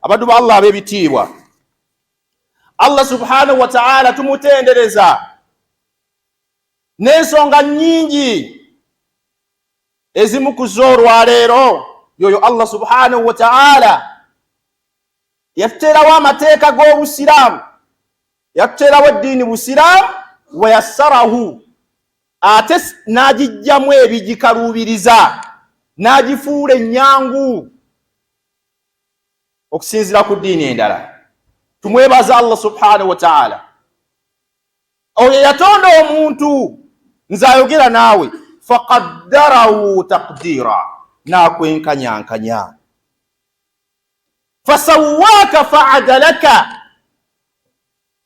Abaddu ba Allah ab'ebitiibwa, Allah subhanahu wa ta'ala tumutendereza n'ensonga nnyingi. Ezimu ku zo olwaleero, yoyo Allah subhanahu wa ta'ala yatuteerawo amateeka g'obusiraamu, yatuteerawo eddiini busiraamu, wayassarahu, ate n'agijjamu ebigikaluubiriza n'agifuula ennyangu okusinziira ku ddiini endala. Tumwebaza Allah subhanahu wa ta'ala, oyo yatonda omuntu. Nze ayogera naawe, faqaddarahu taqdira, n'akwenkanyankanya, fasawaaka faadalaka.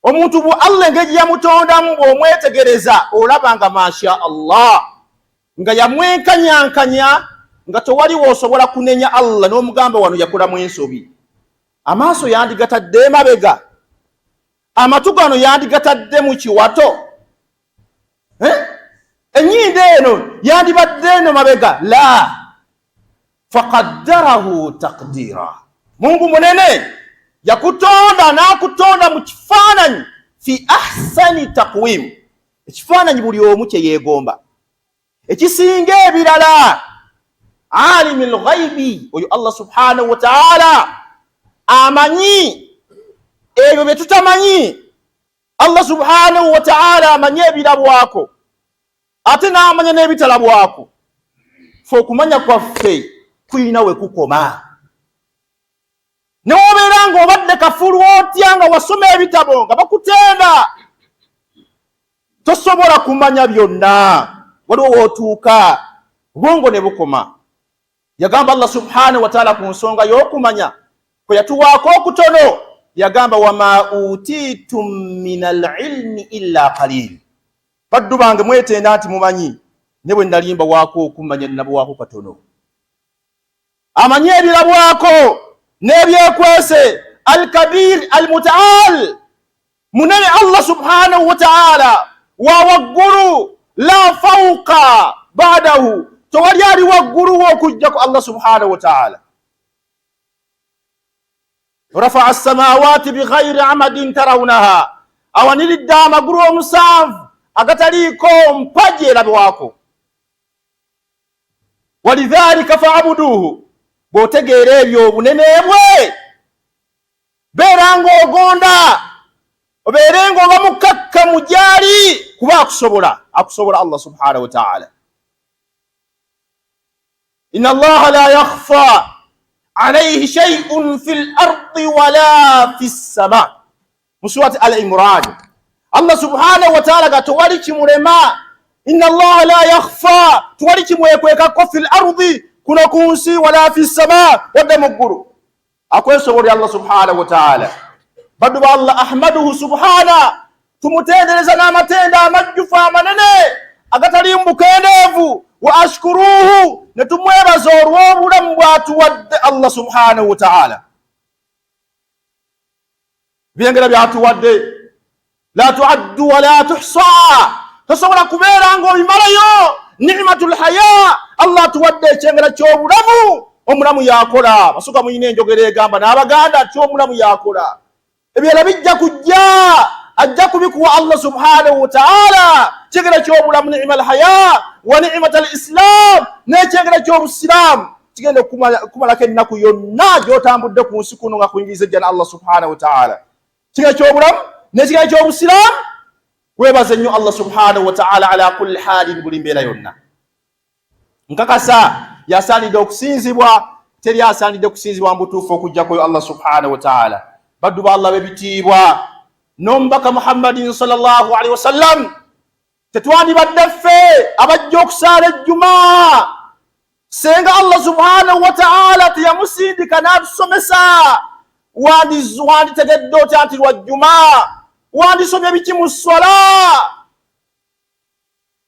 Omuntu bu Allah engeri yamutondamu, bw'omwetegereza olaba nga masha Allah, nga yamwenkanyankanya, nga tewali w'osobola kunenya Allah n'omugamba wano yakolamu ensobi. Amaaso yandigatadde emabega, amatu gano yandigatadde mu kiwato, eh? Enyindo eno yandibadde eno mabega. La, faqaddarahu taqdira. Mungu munene yakutonda n'akutonda mu kifaananyi fi ahsani taqwimu, ekifaananyi buli omu kye yeegomba, ekisinga ebirala. Alimi lghaibi, oyo Allah subhanahu wa taala amanyi ebyo bye tutamanyi. Allah subhanahu wa taala amanyi ebirabwako, ate n'amanya n'ebitalabwako. Fe okumanya kwaffe kulina we kukoma. Newobeera nga obadde kafulu otya, nga wasoma ebitabo, nga bakutenda, tosobola kumanya byonna. Waliwo wootuuka obwongo ne bukoma. Yagamba Allah subhanahu wataala ku nsonga y'okumanya kwe yatuwaako okutono, yagamba, wama utiitum min alilmi illa qalil. Baddu bange, mwetenda nti mumanyi, ne bwe nali mbawaako okumanya, nabuwaako katono. Amanyi ebirabwako n'ebyekwese, Alkabir Almutaal, munene Allah subhanahu wa taala, wa waggulu, la fauka badahu, tewali ali waggulu wo okujjako Allah subhanahu wa taala. Rafaa samawati bighairi amadin tarawunaha, awaniridde amagulu omusanvu agataliiko mpaji erabwako. Walidhalika faabuduuhu. Bw'otegeera ebyo, obunene bwe, beera ng'ogonda, obeere ng'oba mukakkamu gyali, kuba akusobola, akusobola Allah subhanahu wa taala. Inna Allaha la yakhfa alayhi shay'un fi lardi wala fi ssama, mu surati Al Imran, Allah subhanahu wa taala ga tewali kimulema. Inna Allaha la yakhfa, tewali kimwekwekako, fi lardi, kuno ku nsi, wala fi ssama, wadde mu ggulu. Akwesobolera Allah subhanahu wa taala. Baddu ba Allah, ahmaduhu subhana, tumutendereza n'amatendo amajjufu amanene agatali mubukendeevu, wa ashkuruhu, ne tumwebaza olw'obulamu bwatuwadde Allah subhanahu wa taala. Byengera byatuwadde, la tuaddu wala tuhsa, tosobola kubeera ng'obimalayo. Nimatu lhaya, Allah atuwadde ekyengera ky'obulamu. Omulamu yakola. Basuka muyina enjogera egamba n'Abaganda nti omulamu yakola, ebirala bijja kujja, ajja kubikuwa Allah subhanahu wa taala. Kyengera ky'obulamu, nima lhaya wa nimat al islam, n'ekyengera ky'obusiraamu kigenda okumalako ennaku yonna gy'otambudde ku nsi kuno nga kuyingiza ejjana Allah subhanahu wa taala. Kigera ky'obulamu n'ekigera ky'obusiraamu, weebaze nnyo Allah subhanahu wa taala ala kulli halin, buli mbeera yonna. Nkakasa yasaanidde okusinzibwa, teri asaanidde kusinzibwa mu butuufu okujjakoyo Allah subhanahu wa taala. Baddu ba Allah b'ebitiibwa, n'omubaka Muhammadin sallallahu alaihi wasallam, tetwandibadde ffe abajja okusaala ejjuma senga Allah subhanahu wa taala teyamusindika n'atusomesa. Wanditegedde otya nti lwa jjuma? Wandisomye biki mu sswala?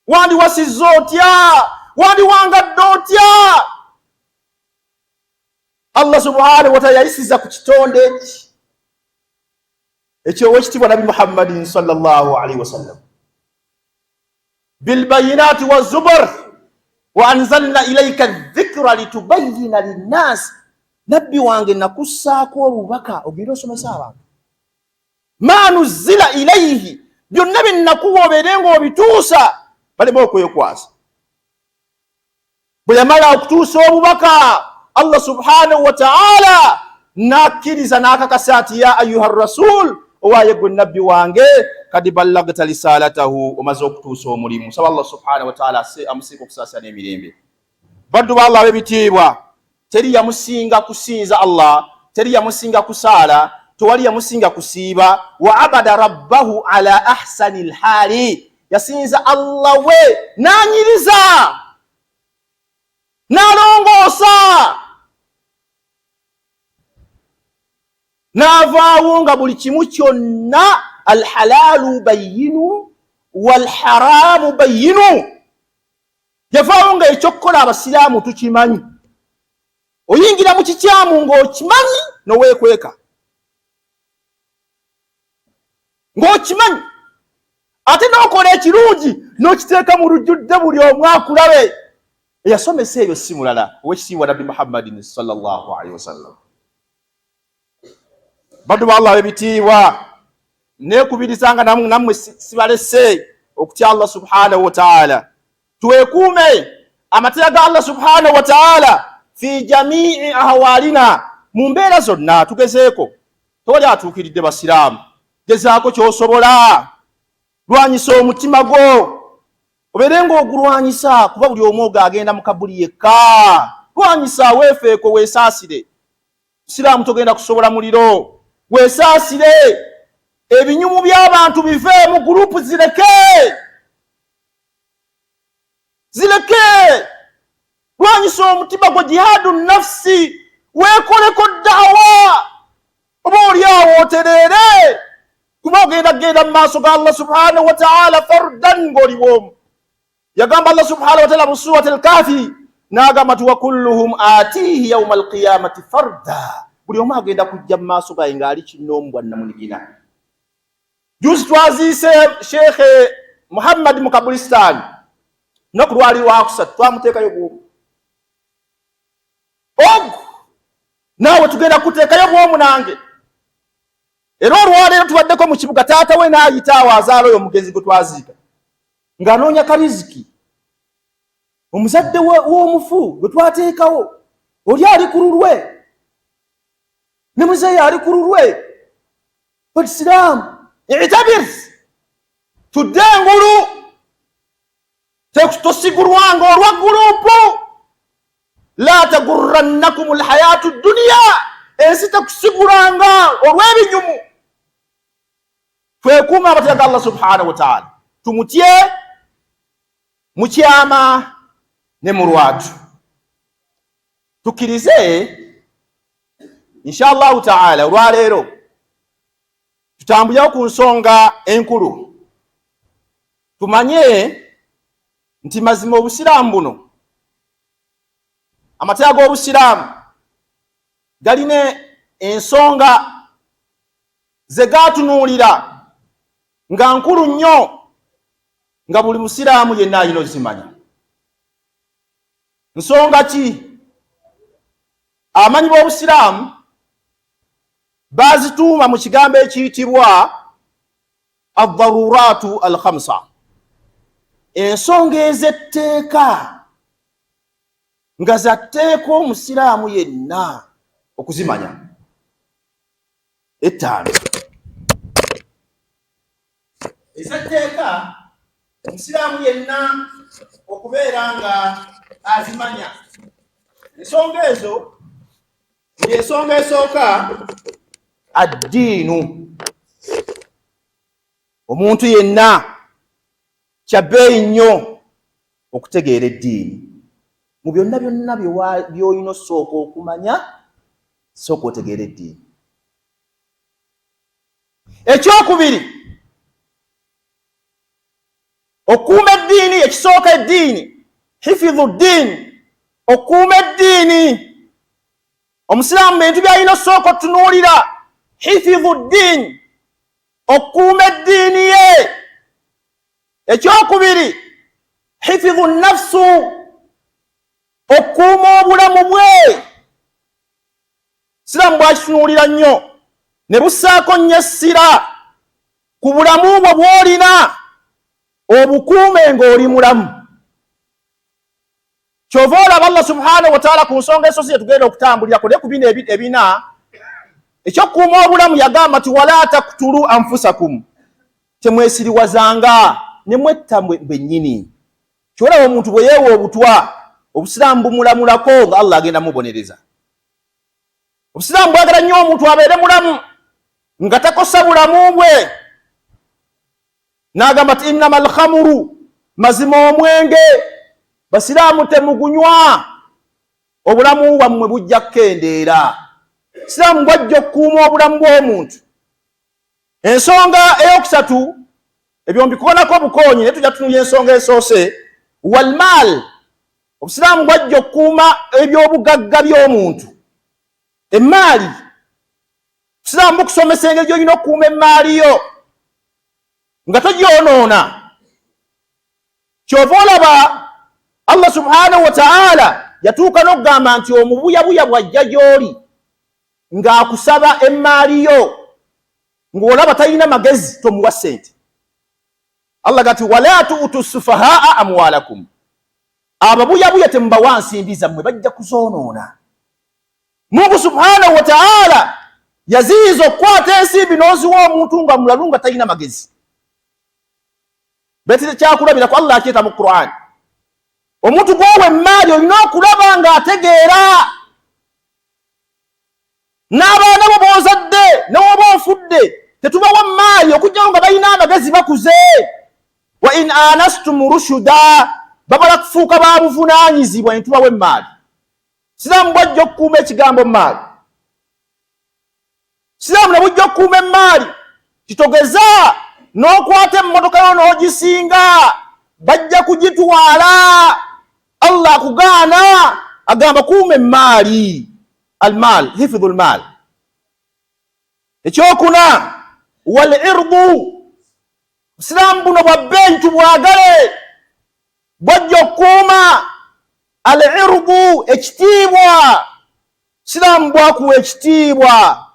Wandiwasizza otya? Wandiwangadde otya? Allah subhanahu wataala yayisiza ku kitonde eki ekyowekitiibwa Nabi Muhammadin sallallahu alaihi wasallam bilbayinati wazubur, wa anzalna ilaika dhikra litubayina linnasi. Nabbi wange, nakussaako obubaka ogende osomesa abantu. Ma nuzila ilaihi, byonna bye nakuwa obeere ng'obituusa, baleme okwekwasa. Bwe yamala okutuusa obubaka, Allah subhanahu wa ta'ala n'akkiriza n'akakasa nti ya ayuha rasul, owaaye gwe nabbi wange, kadi ballagta risalatahu, omaze okutuusa omulimu. Saba Allah subhanahu wa ta'ala amusiika okusaasira n'emirembe. Baddu ba Allah ab'ebitiibwa, teri yamusinga kusinza Allah, teri yamusinga kusaala, tewali yamusinga kusiiba. Wa abada rabbahu ala ahsani lhaali, yasinza Allah we n'anyiriza n'alongoosa, n'avaawo nga buli kimu kyonna alhalaalu bayinu walharaamu bayinu. Yavaawo nga ekyokukola abasiraamu tukimanyi, oyingira mu kikyamu ng'okimanyi noweekweka ng'okimanyi, ate n'okola ekirungi n'okiteeka mu lujjudde buli omu akulabe. Eyasomesa ebyo si mulala, owekitiibwa Nabbi Muhammadin sallallahu alaihi wasallam. Baddu ba Allah ab'ebitiibwa, neekubiriza nga nammwe sibalese okutya Allah subhanahu wa ta'ala. Twekuume amateeka ga Allah subhanahu wa ta'ala fi jamii ahawalina, mu mbeera zonna. Tugezeeko, tewali atuukiridde basiraamu. Gezaako ky'osobola, lwanyisa omutima gwo, obeere ng'ogulwanyisa, kuba buli omu ogo agenda mu kabuli yekka. Lwanyisa, weefeeko, weesaasire. Siraamu togenda kusobola muliro, weesaasire. Ebinyumu by'abantu bive mu gurupu, zireke, zireke. Lwanyisa omutima gwo, jihaadu nafsi, weekoleko daawa, oba oli awo otereere, kuba ogenda kugenda mu maaso ga Allah subhanahu wa ta'ala fardan, ng'oliwoomu. Yagamba Allah subhanahu wa ta'ala mu surati al-Kahfi, n'agamba nti wa kulluhum atiihi yauma alqiyamati farda, buli omu agenda kujja mu maaso gaye ng'ali kinoomu bwannamunigina. Juzi twaziise Sheekhe Muhammad mu kabulisitaani, lunaku lwali lwakusatu, twamuteekayo bwomu. Ogu naawe tugenda kuteekayo bwomu nange. Era olwaleero tubaddeko mu kibuga, taata we n'ayita awo azaala oyo omugenzi gwe twaziika, ng'anoonya kariziki. Omuzadde w'omufu gwe twateekawo oli ali ku lulwe, ne muzeeyi ali ku lulwe. Basiraamu, itabir, tudde engulu, tosigulwanga olwa gurupu. La tagurrannakum lhayatu duniya, ensi tekusigulanga olw'ebinyumu. Twekuuma amateeka ga Allah subhanahu wataala, tumutye mu kyama ne mu lwatu. Tukkirize insha allahu taala, olwaleero tutambulewo ku nsonga enkulu, tumanye nti mazima obusiraamu buno, amateeka g'obusiraamu galina ensonga ze gatunuulira nga nkulu nnyo, nga buli musiraamu yenna alina ozimanya. Nsonga ki? Amanyi b'obusiraamu bazituuma mu kigambo ekiyitibwa addaruratu alkhamsa, ensonga ez'etteeka nga za tteeka omusiraamu yenna okuzimanya, ettaano ez'etteeka omusiraamu yenna okubeera nga azimanya. Ensonga ezo, ng'ensonga esooka, addiinu. Omuntu yenna kyabbeeyi nnyo okutegeera eddiini. Mu byonna byonna by'olina osooka okumanya, sooka otegeera eddiini. Ekyokubiri, okukuuma eddiini. Ekisooka eddiini, hifidhu ddiini, okukuuma eddiini. Omusiraamu bintu byalina osooka otunuulira, hifidhu ddiini, okukuuma eddiini ye. Ekyokubiri, hifidhu nafsu, okukuuma obulamu bwe. Siraamu bwakitunuulira nnyo ne bussaako nnyo essira ku bulamu bwo bw'olina obukuume ng'oli mulamu. Kyova olaba Allah subhanahu wataala ku nsonga esosi yetugenda okutambulirako naye ku bino ebina ekyokukuuma obulamu yagamba nti wala taktulu anfusakum, temwesiriwazanga ne mwetta bwennyini. Kyolaba omuntu bwe yeewa obutwa obusiraamu bumulamulako nga Allah agenda mubonereza. Obusiraamu bwagala nnyo omuntu abeere mulamu nga takosa bulamu bwe. N'agamba nti innama alkhamuru, mazima omwenge basiraamu temugunywa, obulamu bwammwe bujja kukendeera. Siraamu bwajja okukuuma obulamu bw'omuntu. Ensonga eyokusatu ebyo mbikoonako obukoonyi, naye tujja tutunulira ensonga esoose walmaal. Obusiraamu bwajja okukuuma ebyobugagga by'omuntu, emmaali. Obusiraamu bukusomesa engeri gy'olina okukuuma emmaali yo nga togyonoona. Kyova olaba Allah subhanahu wa ta'ala yatuuka n'okugamba nti omubuyabuya bw'ajja gy'oli ng'akusaba emmaali yo ng'olaba talina magezi, tomuwa ssente. Allah gati wala tuutu sufahaa amwalakum, ababuyabuya temubawa nsimbi zammwe, bajja kuzoonoona. Mungu subhanahu wa ta'ala yaziyiza okukwata ensimbi n'oziwa omuntu nga mulalu nga talina magezi. Betire kyakulabirako Allah akyeta mu Qur'an, omuntu gwowa emmaali olina okulaba ng'ategeera. N'abaana bo b'ozadde newoba ofudde tetubawa mmaali okugyawo nga balina amagezi bakuze. Wa in anastum rushuda, babala kufuuka ba buvunaanyizibwa ne tubawa emmaali. Siraamu bwajja okukuuma ekigambo mmaali, siraamu ne bujja okukuuma emmaali. Kitogeza n'okwata emmotoka yo n'ogisinga, bajja kugitwala. Allah akugaana, agamba kuuma emmaali, almaal hifidhu lmaal. Ekyokuna wal irdu, busiraamu buno bwa bbeeyi tubwagale, bwajja okukuuma al irdu, ekitiibwa. Siraamu bwakuwa ekitiibwa,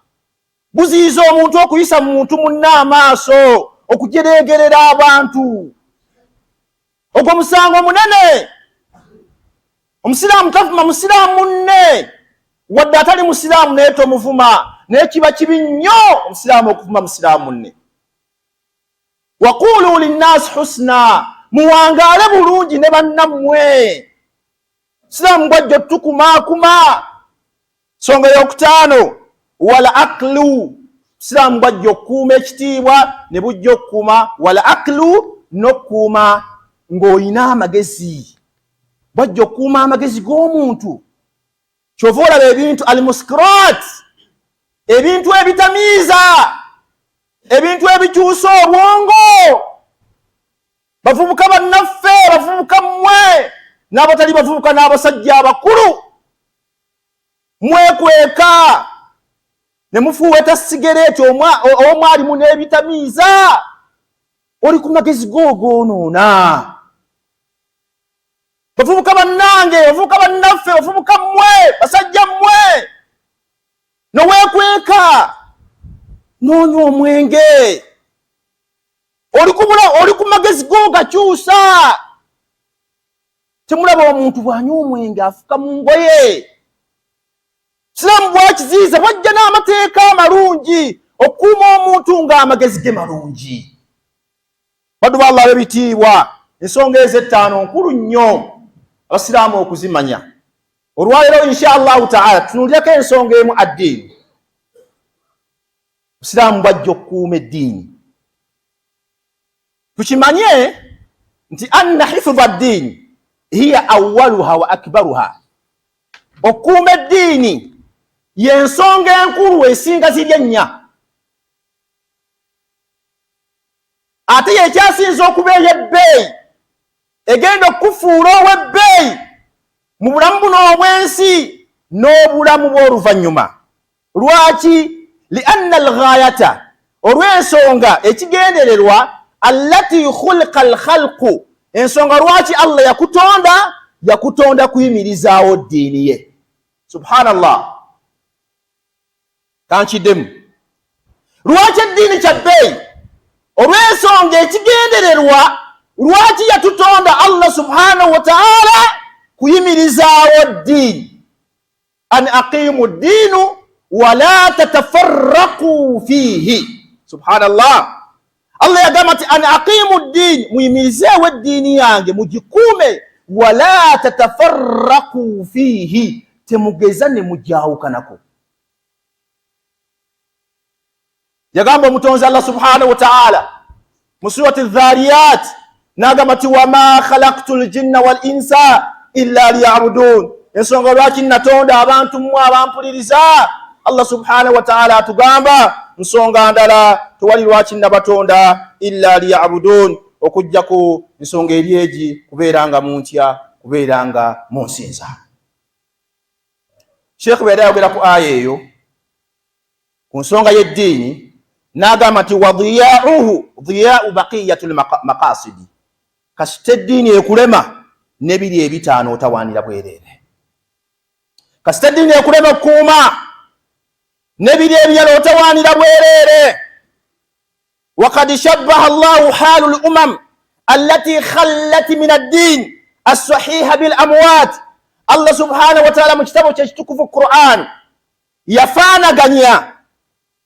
buziyiza omuntu okuyisa mu muntu munne amaaso, okujereegerera abantu. Ogwo musango munene. Omusiraamu tavuma musiraamu munne, wadde atali musiraamu naye tomuvuma, naye kiba kibi nnyo omusiraamu okuvuma musiraamu munne. Waquulu linnaasi husna, muwangaale bulungi ne bannammwe. Siraamu bwajja otukumaakuma. Nsonga eyokutaano wal aqlu, siraamu bwajja okukuuma ekitiibwa ne bujja okukuuma wal aqlu, n'okukuuma ng'olina amagezi. Bwajja okukuuma amagezi g'omuntu. Kyova olaba ebintu almuskirat, ebintu ebitamiiza, ebintu ebikyusa obwongo. Bavubuka bannaffe, bavubuka mmwe n'abatali bavubuka n'abasajja abakulu, mwekweka ne mufuuweta sigereeti omu alimu n'ebitamiiza, oli ku magezi go ogoonoona. Bavubuka bannange, bavubuka bannaffe, bavubuka mmwe, basajja mmwe, noweekweka n'onywa omwenge, oli ku magezi go gakyusa. Temulaba omuntu bw'anywa omwenge afuka mu ngoye. Siraamu bwakiziyiza, bwajja n'amateeka amalungi okukuuma omuntu ng'amagezi ge malungi. Baddu ba Allah ab'ebitiibwa, ensonga ezo ettaano nkulu nnyo abasiraamu okuzimanya. Olwaleero insha Allahu taala tutunuulireko ensonga emu, addiini. Obusiraamu bwajja okukuuma eddiini. Tukimanye nti anna hifdha ddiini hiya awaluha wa akbaruha, okukuuma eddiini y'ensonga enkulu esinga ziri ennya, ate yekyasinza okuba ey'ebbeeyi egenda okukufuula ow'ebbeeyi mu bulamu buno obw'ensi n'obulamu bw'oluvannyuma. Lwaki? Lianna alghayata, olw'ensonga ekigendererwa, allati khulqa alkhalqu, ensonga lwaki Allah yakutonda, yakutonda kuyimirizaawo ddiini ye. Subhanallah. Kankiddemu, lwaki eddiini kya bbeeyi? Olw'ensonga ekigendererwa lwaki yatutonda Allah subhanahu wa ta'ala kuyimirizaawo ddiini. An aqimu ddiinu wala tatafarraku fiihi. Subhanallah, Allah yagamba nti an aqimu ddiini, muyimirizeewo eddiini yange mugikuume, wala tatafarraku fiihi, temugeza ne mujawukanako. Yagamba omutonzi Allah subhanahu wa ta'ala mu surati Dhariyat, n'agamba nti wama khalaktu ljinna wal insa illa liyabudun. Ensonga lwaki natonda abantu mmwe abampuliriza, Allah subhanahu wa ta'ala atugamba nsonga ndala tewali lwaki nabatonda illa liyabudun, okujjaku nsonga eri egi kubeera nga muntya, kubeera nga munsinza. Sheekh bwe yali ayogera ku aya eyo ku nsonga y'eddiini, n'agamba nti wa dhiyauhu dhiyau baqiyatu lmaqasidi, kasita eddiini ekulema n'ebiri ebitaano otawaanira bwereere. Kasita eddiini ekulema okukuuma n'ebiri ebirala otawaanira bwereere. Wakad shabbaha llahu halu lumam allati khallat min addiin assahiha bil amwat. Allah subhanahu wataala mu kitabo kye ekitukuvu Quran yafaanaganya,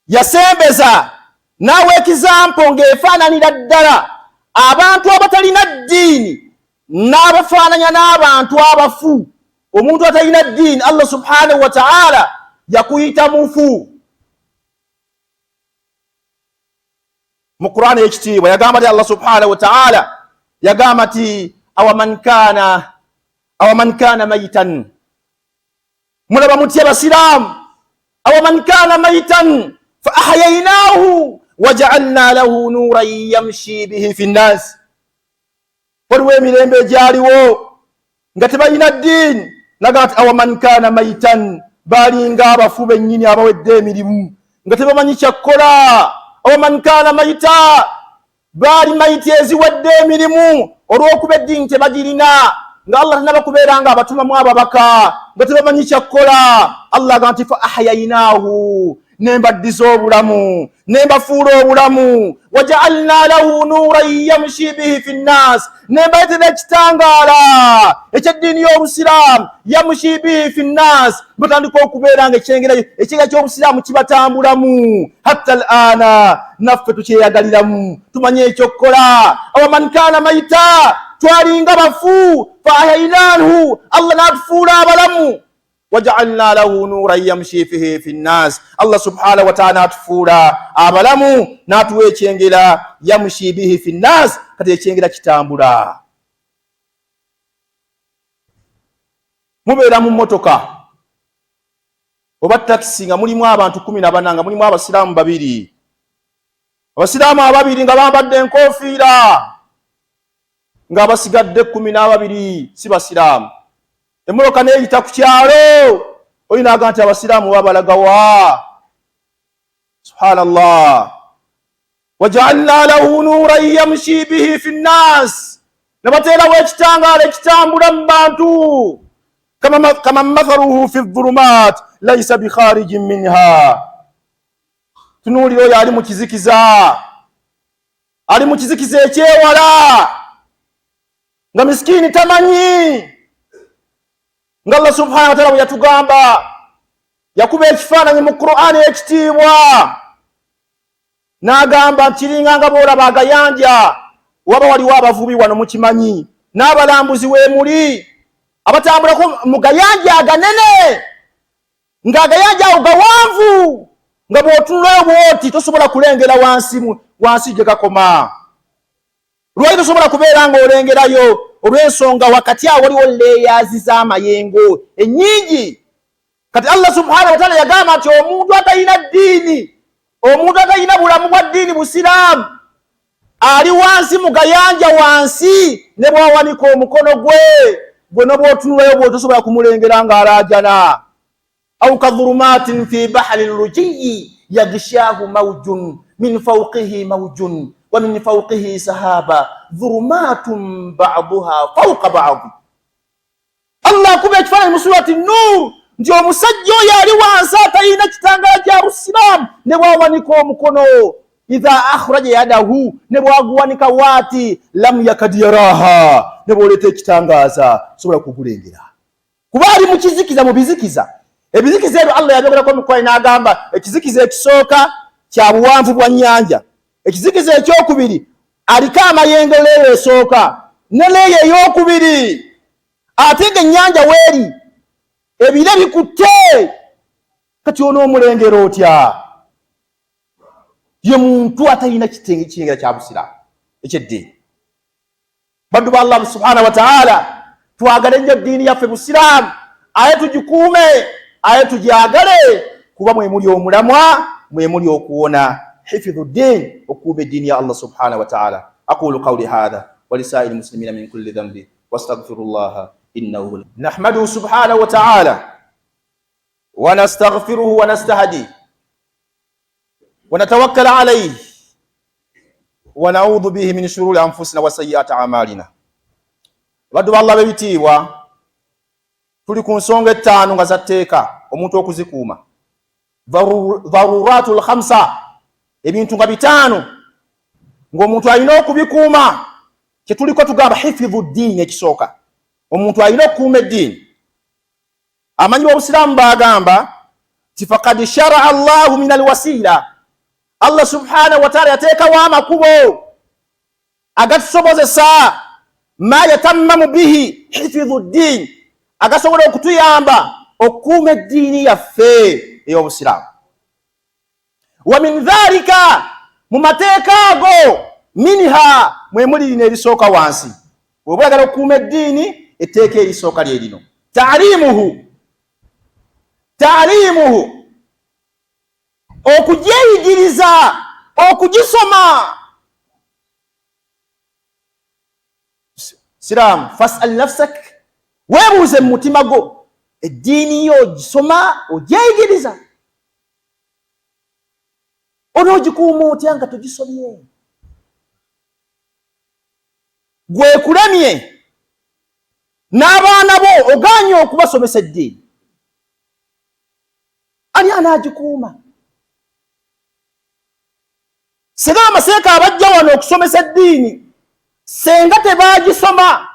yasembeza n'awa ekizampo ng'efaananira ddala abantu abatalina ddiini n'abafaananya n'abantu abafu. Omuntu atalina ddiini Allah subhanahu wa ta'ala yakuyita mufu. Mu Qur'ani ey'ekitiibwa yagamba ti Allah subhanahu wa ta'ala yagamba ti awaman kana mayitan, mulaba mutya basiraamu, awaman kana mayitan fa ahayainahu wajaalna lahu nuran yamshi bihi fi nnas. Waliwo emirembe egyaliwo nga tebalina ddiini, naga nti awaman kana mayitan, balinga abafu bennyini abawedde emirimu nga tebamanyi kyakkola. Awaman kana mayita, baali mayiti eziwedde emirimu olw'okuba eddiini tebagirina, nga Allah tanaba kubeera nga abatumamu ababaka, nga tebamanyi kyakkola. Allah aga nti fa ahayainaahu, nembaddiza obulamu, nembafuula obulamu, wajaalna lahu nuuran yamshi bihi fi nnas, nembaleetera ekitangaala ekyeddiini y'obusiraamu, yamshi bihi fi nnas, batandika okubeera nga ekyengera ky'obusiraamu kibatambulamu. Hatta al ana naffe tukyeyagaliramu, tumanye ekyokukola. Awaman kana maita, twalinga bafu, fa ahainanhu, Allah n'atufuula abalamu, wajaalna lahu nuran yamshi fihi fi nnas, Allah subhanahu wataala n'atufuula abalamu n'atuwa ekyengera, yamshi bihi fi nnas, kati ekyengera kitambula. Mubeera mu mmotoka oba takisi nga mulimu abantu 14, nga mulimu abasiraamu babiri, abasiraamu ababiri nga bambadde enkofiira, ng'abasigadde 12 si basiraamu. Emmotoka neeyita ku kyalo, oyo naaga nti abasiraamu babalagawa. Subhanallah, wajaalna lahu nuuran yamshi bihi fi nnas, nabateerawo ekitangaala ekitambula mu bantu. Kama mathaluhu fi dhulumat laisa bikharijin minha. Tunuulira oyo ali mu kizikiza, ali mu kizikiza ekyewala, nga misikini tamanyi. Nga Allah subhanahu wataala bwe yatugamba, yakuba ekifaananyi mu Qur'ani ekitiibwa n'agamba nti kiringa nga bw'olaba agayanja, waba waliwo abavubi wano mukimanyi, n'abalambuzi weemuli abatambulako mu gayanja aganene, ng'agayanja ago gawanvu, nga bw'otunulayo bw'oti tosobola kulengera wansi, wansi gye gakoma. Lwaki tosobola kubeera ng'olengerayo? Olw'ensonga wakati awo waliwo leeyazi z'amayengo ennyingi. Kati Allah subhanahu wataala yagamba nti omuntu atalina ddiini, omuntu atalina bulamu bwa ddiini busiraamu, ali wansi mu gayanja wansi, ne bwawanika omukono gwe gwe nobwotunulayo bwotosobola kumulengera ng'alaajana. Au kadhulumatin fi bahari lujiyi yagishahu maujun min fawqihi maujun wa min fawqihi sahaba dhulumatun ba'duha fawqa ba'd. Allah akuba ekifaananyi mu surati Nur Nti omusajja oyo ali wansi atalina kitangala kya busiraamu, ne bwawanika omukono, idha akhraja yadahu, ne bwaguwanika waati, lam yakad yaraha, ne bwoleeta ekitangaaza sobola kugulengera, kuba ali mu kizikiza, mu bizikiza. Ebizikiza ebyo Allah yabyogerako mu Qur'ani n'agamba ekizikiza ekisooka kya buwanvu bwa nnyanja, ekizikiza ekyokubiri aliko amayengo leeyo esooka ne leeyo eyokubiri, ate nga ennyanja weeri ebire bikutte. Kati onoomulengera otya? Ye muntu atalina kitengera kya busiraamu ekyeddiini. Baddu ba Allah subhanahu wa ta'ala, twagale nnyo eddiini yaffe busiraamu, aye tugikuume, aye tugyagale, kuba mwe muli omulamwa, mwe muli okuwona. Hifidhu ddin, okukuuma eddiini ya Allah subhanahu wa ta'ala. Aqulu qawli hadha walisairi muslimina min kulli dhambi wastaghfirullaha innahu. Nahmaduhu subhanahu wa ta'ala wa nastaghfiruhu wa nastahdi wa natawakkal alayhi wa na'udhu bihi min shururi anfusina wa sayyiati a'malina. Baddu ba Allah b'ebitiibwa, tuli ku nsonga ettaano nga zatteeka omuntu okuzikuuma, dharuratul khamsa, ebintu nga bitaano ng'omuntu alina okubikuuma. Kyetuliko tugamba hifidhu ddiini. Ekisooka, omuntu alina okukuuma eddiini. Amanyi b'obusiraamu bagamba ti fakad sharaa Allahu min alwasiila, Allah subhanahu wataala yateekawo amakubo agatusobozesa, ma yatammamu bihi hifidhu ddiini, agasobola okutuyamba okukuuma eddiini yaffe ey'obusiraamu. Wa min dhalika, mu mateeka ago, minha, mwe muli lino erisooka wansi. Bw'oba oyagala okukuuma eddiini, etteeka erisooka lye lino: taalimuhu, taalimuhu, okugyeyigiriza, okugisoma. Siraamu, fasal nafsak, weebuuze mu mutima gwo, eddiini yo ogisoma, ogyeyigiriza? Onoogikuuma otya nga togisomye? Gwekulemye n'abaana bo ogaanye okubasomesa eddiini, ani anaagikuuma? Singa amaseeka abajja wano okusomesa eddiini senga tebaagisoma,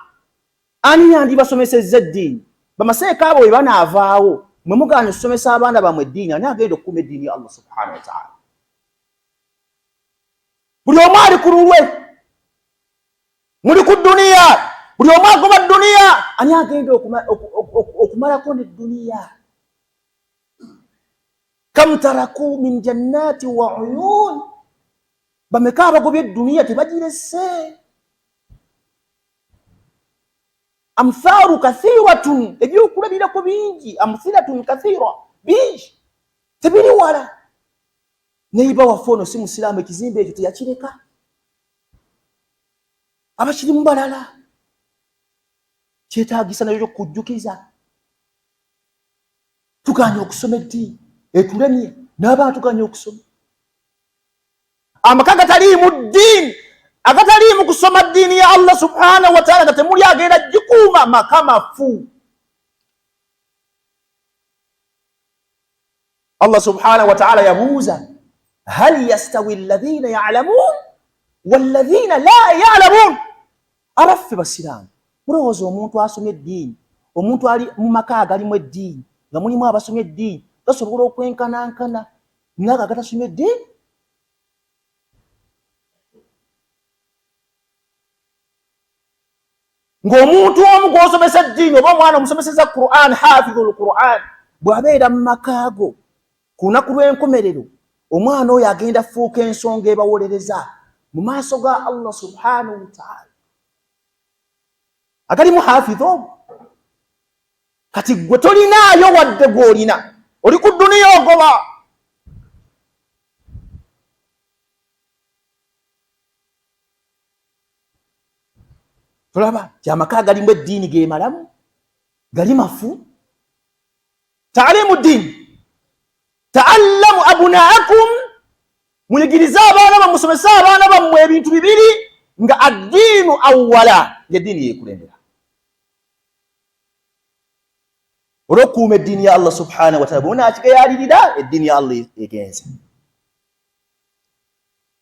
ani yandibasomesezza eddiini? Bamaseeka abo bwe banaavaawo, mwe mugaana okusomesa abaana bamwe eddiini, ani agenda okukuuma eddiini ya Allah subhanahu wataala? Buli omu ali ku lulwe, muli ku duniya, buli omu agoba duniya. Ani agenda okumalako ne duniya? Kam taraku min jannati wa uyun, bameka abagobye duniya tebagirese? Amthaaru kathiratun, ebyokulabirako bingi, amthilatun kathira, bingi, tebiri wala. Neiba waffe ono si musiraamu, ekizimbe ekyo teyakireka, abakirimu balala. Kyetagisa nayo kujjukiza. Tuganye okusoma eddiini, etulemye n'abaana tuganye okusoma. Amaka gataliimu ddiini, agataliimu kusoma ddiini ya Allah subhanahu wataala, nga temuli agenda gikuuma, maka mafu. Allah subhanahu wataala yabuuza, hal yastawi alladhina yalamuun walladhina la yalamuun? Abaffe basiraamu, mulowooza omuntu asomye eddiini, omuntu ali mu maka agalimu eddiini nga mulimu abasomye eddiini, gasobola okwenkanankana nago agatasomye eddiini? Ng'omuntu omu gw'osomesa eddiini oba omwana omusomeseza Quran, hafidhu lquran, bw'abeera mu maka go, ku lunaku lw'enkomerero omwana oyo agenda fuuka ensonga ebawolereza mu maaso ga Allah subhanahu wataala. Agalimu hafidha ogwo, kati gwe tolinaayo wadde gw'olina, oli ku duniya ogoba. Tolaba ti amaka agalimu eddiini gemalamu gali mafu? Taalimu ddiini, taallamu abunaakum, muyigirize abaana bammwe, musomese abaana bammwe ebintu bibiri, nga addiinu awwala, ngaeddiini yekulembera. Olw'okukuuma eddiini ya Allah subhanahu wataala, bwonakigayalirira eddiini ya Allah egenze.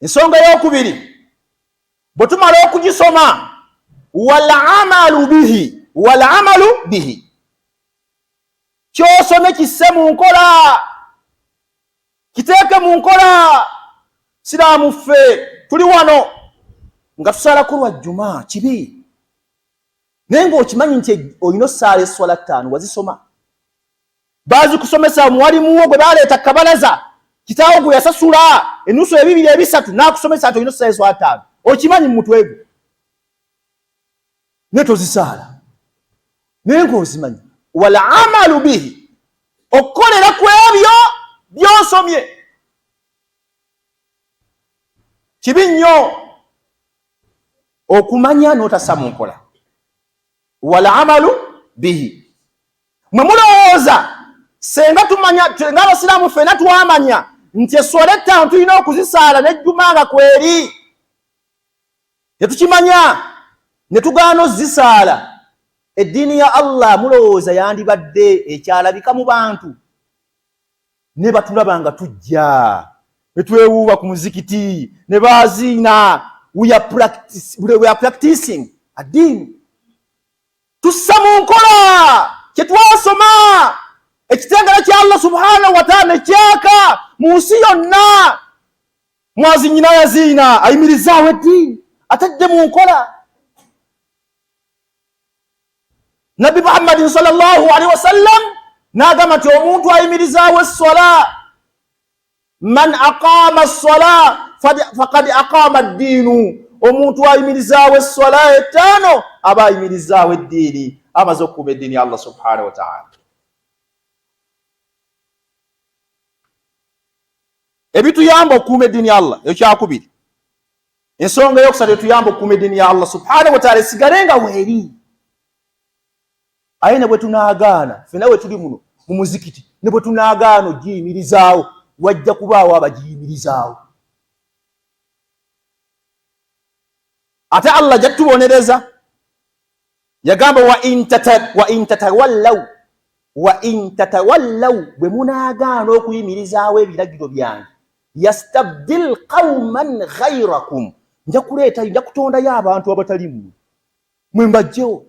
Ensonga eyokubiri, bwe tumala okugisoma, walamalu bihi, walamalu bihi, kyosome kisse mu nkola, kiteeke mu nkola. Siraamu ffe tuli wano nga tusalako lwa jjuma, kibi, naye ng'okimanyi nti olina ossaala esswala ttaano, wazisoma, bazikusomesa, muwalimuwo gwe baleeta kabalaza, kitaawo gwe yasasula enusu ebibiri ebisatu n'akusomesa nti olina ossaala esswala ttaano, okimanyi mu mutwe gwo, naye tozisaala, naye ng'ozimanyi. Wal amalu bihi, okukolera ku ebyo by'osomye. Kibi nnyo okumanya n'otassa mu nkola. Wal amalu bihi, mwe mulowooza senga tumanya nga abasiraamu ffena twamanya nti esswala ettaano tulina okuzisaala nejjuma nga kweri, tetukimanya ne tugaana ozisaala, eddiini ya Allah mulowooza yandibadde ekyalabika mu bantu? Ne batulaba nga tujja ne twewuuba ku muzikiti ne baziina. We are practicing addiini, tussa mu nkola kye twasoma. Ekitengera kya Allah subhanahu wataala ne kyaka mu nsi yonna. Mwazinyina yaziina, ayimirizaawo eddiini, atadde mu nkola. Nabbi Muhammadin sallallahu alaihi wasallam n'agamba nti omuntu ayimirizaawo esswala, man aqama sswala faqad aqama ddiinu, omuntu ayimirizaawo esswala ettaano aba ayimirizaawo eddiini, amaze okukuuma eddiini ya Allah subhanahu wataala. Ebituyamba okukuuma eddiini ya Allah, ekyakubiri. Ensonga eyokusatu etuyamba okukuuma eddiini ya Allah subhanahu wataala esigale nga weeri, aye ne bwe tunaagaana fena we tuli muno mu muzikiti, ne bwe tunaagaana ogiyimirizaawo, wajja kubaawo abagiyimirizaawo, ate Allah ajja tubonereza. Yagamba wa in tatawallaw, wa in tatawallaw, bwe munaagaana okuyimirizaawo ebiragiro byange, yastabdil qauman ghairakum, nja kuleeta, nja kutondayo abantu abatali mmwe, mwe mbajjewo.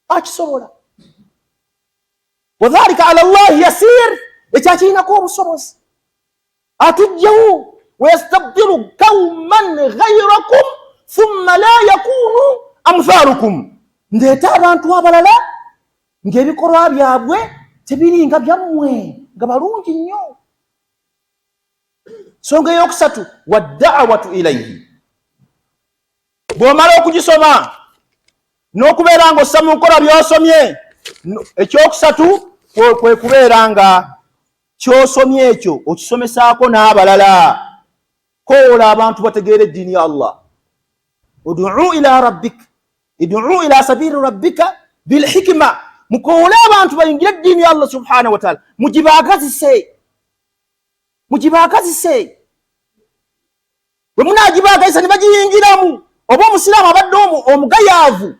Akisobola. Wadhalika ala llahi yasir, ekyakirinako obusobozi, atujjewo. Wayastabdilu qauman ghairakum thumma la yakunu amthalukum, ndeeta abantu abalala ng'ebikolwa byabwe tebiringa byammwe, nga balungi nnyo. Nsonga eyokusatu, waddawatu ilaihi, bw'omala okugisoma n'okubeera ng'ossa mu nkola by'osomye, ekyokusatu kwe kubeera nga ky'osomye ekyo okisomesaako n'abalala. Koola abantu bategeere eddiini ya Allah. Uduu ila rabbik, iduu ila sabili rabbika bilhikima, mukoole abantu bayingire eddiini ya Allah subhanahu wataala, mugibaagazise, mugibaagazise. Bwe munagibaagazisa ne bagiyingiramu, oba omusiraamu abadde omugayaavu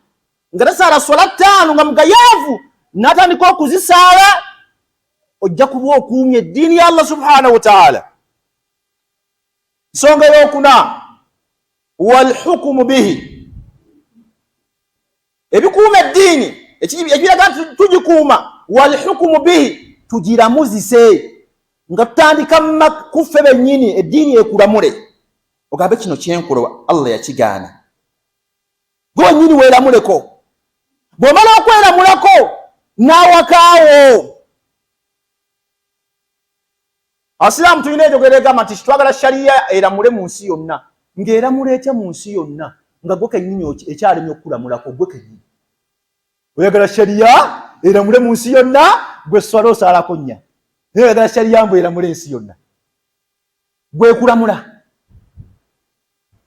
nga tasaala swala ttaano, nga mugayaavu n'atandika okuzisaala, ojja kuba okuumye eddiini ya Allah subhanahu wataala. Nsonga eyokuna, walhukumu bihi, ebikuuma eddiini ekiraga nti tugikuuma, walhukumu bihi, tugiramuzise nga tutandika kuffe bennyini. Eddiini ekulamule, ogambe kino kyenkola Allah yakigaana, gwe wennyini weeramuleko. Bw'omala okweramulako n'awakaawo. Abasiraamu tulina enjogera egamba nti twagala shariya eramule mu nsi yonna. Ng'eramula etya mu nsi yonna nga gwe kennyini ekyalemye okukulamulako gwe kennyini? Oyagala shariya eramule mu nsi yonna, gwe swala osaalako nnya, naye oyagala shariya mbu eramule ensi yonna, gwekulamula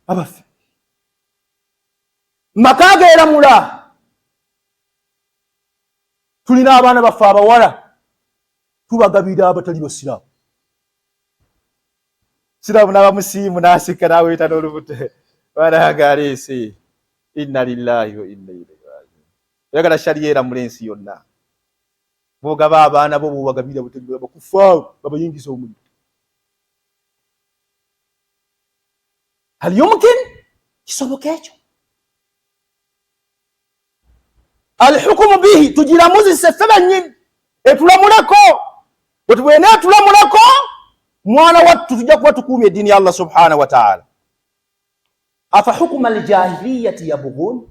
abaffe maka geeramula. Tulina abaana baffe abawala tubagabira abatali basiraamu, siraamu n'abamusiimu n'asika n'aweeta n'olubuto banagaleese. Inna lillahi wa inna ilaihi rajiun. Oyagala shariya eramula ensi yonna. Bwogaba abaana bo bwobagabira bakufa babayingiza omuliro. Hal yumkin kisoboka ekyo? Alhukumu bihi tugiramuzise ffe bennyini etulamuleko. Bwetubwena etulamuleko mwana wattu tujja kuba tukuumye eddiini ya Allah subhanahu wa taala. Afa hukuma aljahiliyati yabghun,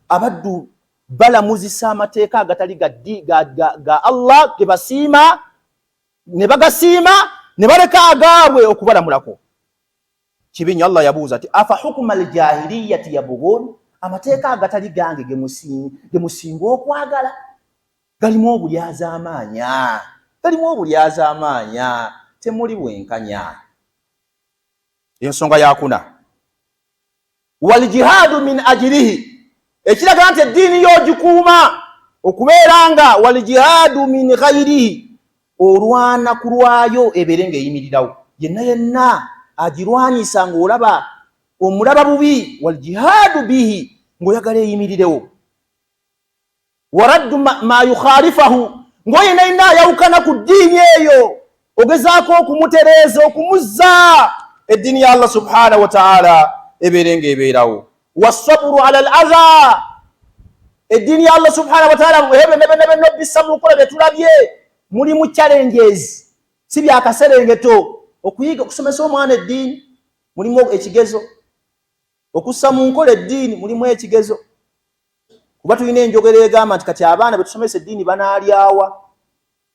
abaddu balamuzisa amateeka agatali ga Allah ge basiima ne bagasiima ne baleka agaabwe okubalamulako. Kibi nnyo. Allah yabuuza nti afa hukuma aljahiliyati yabghun, amateeka agatali gange ge musinga okwagala galimu obulyazaamaanya, galimu obulyazaamaanya, temuli bwenkanya. Ensonga yakuna waljihaadu min ajirihi, ekiraga nti eddiini y'ogikuuma okubeera nga waljihaadu min ghairihi, olwana ku lwayo ebeere ng'eyimirirawo. Yenna yenna agirwanyisa ng'olaba omulaba bubi, waljihaadu bihi, ng'oyagala eyimirirewo. Waraddu ma yukhalifahu, ng'oyo yenna yenna ayawukana ku ddiini eyo ogezaako okumutereeza okumuzza eddiini ya Allah subhanahu wa ta'ala ebeere ng'ebeerawo. Wasaburu ala al adha, eddiini ya Allah subhanahu wa ta'ala ebyo byonna byonna obissa mu nkola bye tulabye mulimu challenges, si byakaserengeto. Okuyiga okusomesa omwana eddiini mulimu ekigezo, okussa mu nkola eddiini mulimu ekigezo, kuba tulina enjogera egamba nti kati abaana betusomesa eddiini banaalyawa.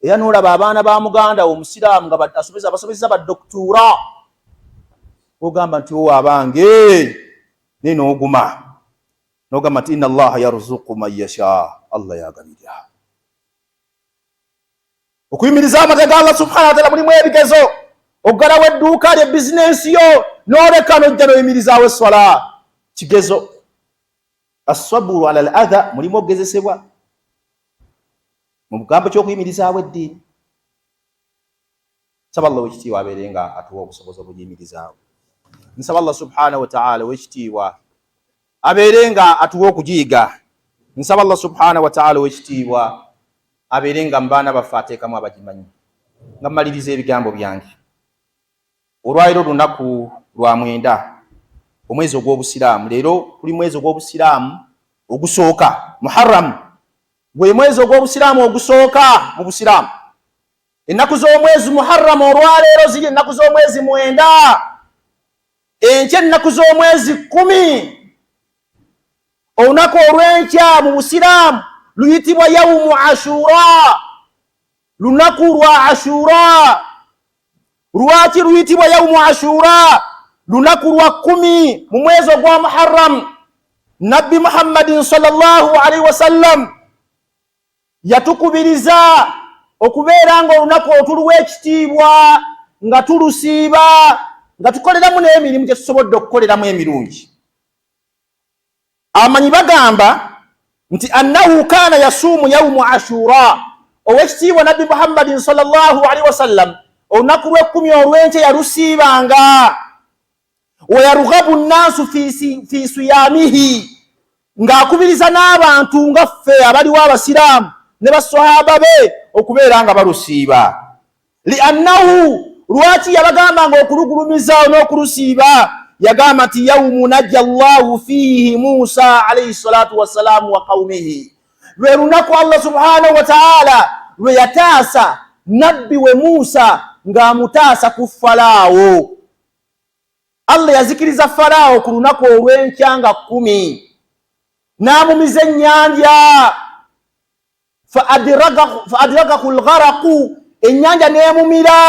Era n'olaba abaana ba muganda wo omusiraamu nga abasomesa badoktuura, ogamba nti owo abange, naye n'oguma n'ogamba nti inna allaha yarzuku man yasha, Allah yagabirira. Okuyimiriza amateeka ga Allah subhanahu wataala mulimu ebigezo. Okugalawo edduuka lye bizinensi yo n'oleka n'ojja n'oyimirizaawo esswala kigezo. Assaburu ala al adha mulimu okugezesebwa mu bugambo ky'okuyimirizaawo eddiini. Nsaba Allah owekitiibwa abeere nga atuwa obusobozi obugiyimirizaawo. Nsaba Allah subhanahu wataala owekitiibwa abeere nga atuwa okugiyiga. Nsaba Allah subhanahu wataala owekitiibwa abeere nga mu baana baffe ateekamu abagimanyi. Nga mmaliriza ebigambo byange, olwaleero lunaku lwa 9 omwezi ogw'obusiraamu. Leero tuli mwezi ogw'obusiraamu ogusooka, Muharram gwe mwezi ogw'obusiraamu ogusooka mu busiraamu. Ennaku z'omwezi Muharram olwaleero ziri ennaku z'omwezi 9, enkya ennaku z'omwezi 10. Olunaku olw'enkya mu busiraamu luyitibwa yaumu Ashura, lunaku lwa Ashura. Lwaki luyitibwa yaumu Ashura? Lunaku lwa 10 mu mwezi ogwa Muharram. Nabbi Muhammadin sallallahu alaihi wasallam yatukubiriza okubeera nga olunaku otuluwa ekitiibwa, nga tulusiiba, nga tukoleramu n'emirimu gye tusobodde okukoleramu emirungi. Amanyi bagamba nti annahu kaana yasuumu yaumu Ashura, owekitiibwa Nabbi Muhammadin sallallahu alaihi wasallam olunaku lw'ekkumi olw'enkya yalusiibanga. Wayarughabu nnaasu fi siyamihi, ng'akubiriza n'abantu nga ffe abaliwo abasiraamu ne basahaba be okubeera nga balusiiba. Liannahu, lwaki yabagamba nga okulugulumiza n'okulusiiba? Yagamba nti yaumu naja llahu fiihi Musa alaihi salatu wassalaamu wa qaumihi, lwe lunaku Allah subhanahu wa taala lwe yataasa nabbi we Musa ng'amutaasa ku Falaawo. Allah yazikiriza Falaawo ku lunaku olw'enkya nga 10 n'amumiza ennyanja, fa adrakahu lgharaku, ennyanja n'emumira.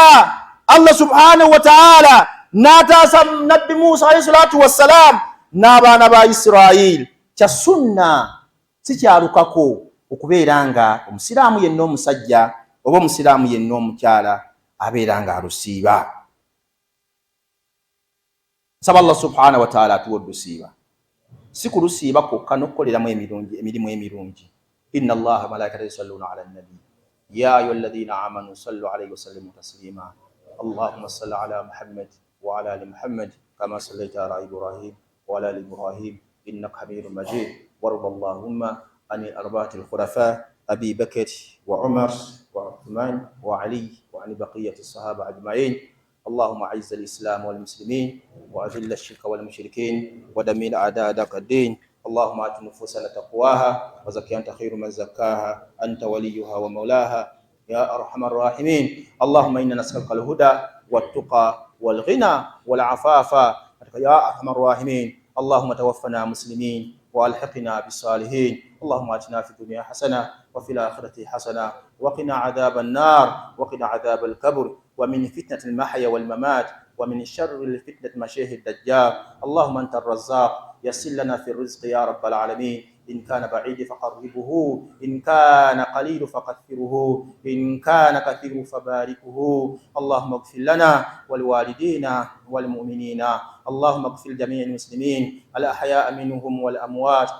Allah subhanahu wa taala n'ataasa nabbi Musa alaihi salatu wassalam n'abaana ba Isiraili. Kya sunna, si kyalukako okubeera nga omusiraamu yenna omusajja oba omusiraamu yenna omukyala abeera nga alusiiba. Nsaba Allah subhanahu wa taala atuwa olusiiba, si kulusiiba kwokka, n'okukoleramu emirimu emirungi. Inna allaha malaikata yusalluna ala nabi ya ayuha alladhina amanu sallu alayhi wasallimu taslima allahumma salli ala Muhammad wa ala ali Muhammad kama sallaita ala Ibrahim wa ala ali Ibrahim innaka hamidun majid, warda allahumma ani arba'ati alkhulafa. Abi Bakr wa Umar wa Uthman wa Ali wa an baqiyati sahaba ajma'in. اللهم اعز الاسلام والمسلمين واذل الشرك والمشركين ودمر اعداءك الدين. اللهم ات نفوسنا تقواها وزكها انت خير من زكاها انت وليها ومولاها يا ارحم الراحمين. اللهم انا نسالك الهدى والتقى والغنى والعفاف يا ارحم الراحمين. اللهم توفنا مسلمين والحقنا بالصالحين. اللهم اتنا في الدنيا حسنه وفي الاخره حسنه وقنا عذاب النار وقنا عذاب القبر ومن فتنة المحيا والممات ومن شر الفتنة المسيح الدجال. اللهم أنت الرزاق يسر لنا في الرزق يا رب العالمين. إن كان بعيد فقربه، إن كان قليل فكثره، إن كان كثير فباركه. اللهم اغفر لنا ولوالدينا والمؤمنين. اللهم اغفر جميع المسلمين الأحياء منهم والأموات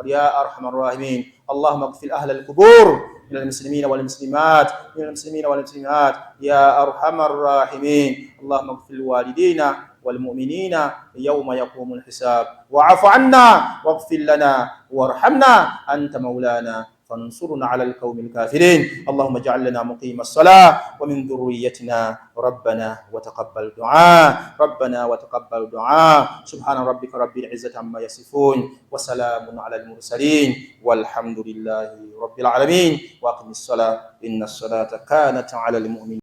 يا أرحم الراحمين. اللهم اغفر أهل القبور من المسلمين والمسلمات من المسلمين والمسلمات يا أرحم الراحمين. اللهم اغفر لوالدينا والمؤمنين يوم يقوم الحساب، واعف عنا واغفر لنا وارحمنا أنت مولانا فانصرنا على القوم الكافرين. اللهم اجعل لنا مقيم الصلاة ومن ذريتنا ربنا وتقبل دعاء، ربنا وتقبل دعاء. سبحان ربك رب العزة عما يصفون وسلام على المرسلين والحمد لله رب العالمين. واقم الصلاة إن الصلاة كانت على المؤمنين.